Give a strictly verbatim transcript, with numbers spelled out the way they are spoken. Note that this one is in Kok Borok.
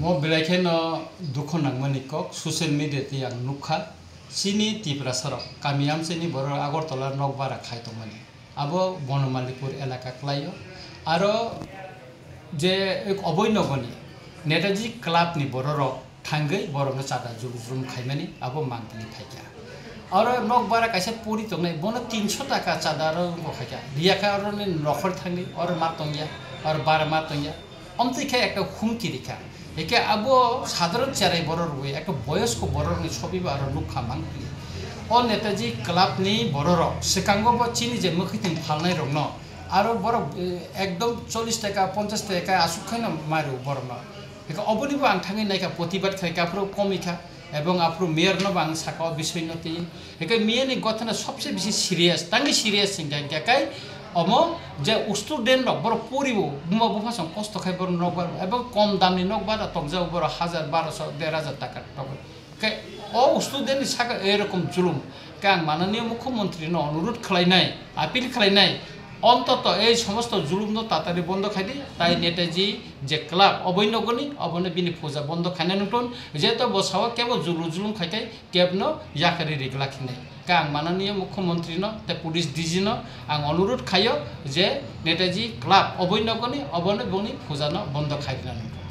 Omo belai kheno dukho nangmani kok, social media tei ang nukha, chini Tiprasarok kami amchaini borok Agartala nok bara khai tongmani, abo Bonomalipur elaka kwlaio. Aro je oboinogoni Netaji Club ni bororok thangwi borokno chada jurujrum khaimani abo mangpili phaikha. Oro nok bara kaisa pori tongnai, bono tinso taka chada aro wngkha khaikha. Riyakha oroni nokhor thangwi, oro ma tongya, oro bara ma tongya. Omtwi khe ekta humki rikha. Hikhe abo sadharon cherai borok rwui ekta boyosko borokni sobibo aro nukha mangpili. O Netaji Club ni bororok swkango bo chini je mwkhwtwng phalnairokno aro borok, eh, ekdom chollish taka, ponchash taka aswk khaino mairu borokno. Hikhe obonibo ang thangwi naikha, protibad khlaikha, aphuru komikha, ebong aphuru mayor no bo ang sakha o bisoi no twi. Hikhe mayor ni gothana sobse bisi serious, tangwi serious hingkha hingkha khe omo je student rok borok poribo, buma bupha song kosto khai borok nok bar, ebong kom dam ni nok bar tongjago borok hajar, barosho, der hajar taka tongwi. Khe o student ni saka erokom julum. Khe ang mananiya mukhyamantri no onurodh khlainai, appeal khlainai, ontoto ei somosto julum no tatari bondo khaidi, tai Netaji je club oboinogoni obono bini puja bondo khainai nungthun, jeto bo sao kebo julum julum khaikhai kebno yakarwi rigla khinai. Khe ang mananiya mukhyamantri no tei police D G no ang onurodh khaio je Netaji club oboinogoni obono bongni puja no bondo khairina nungthun.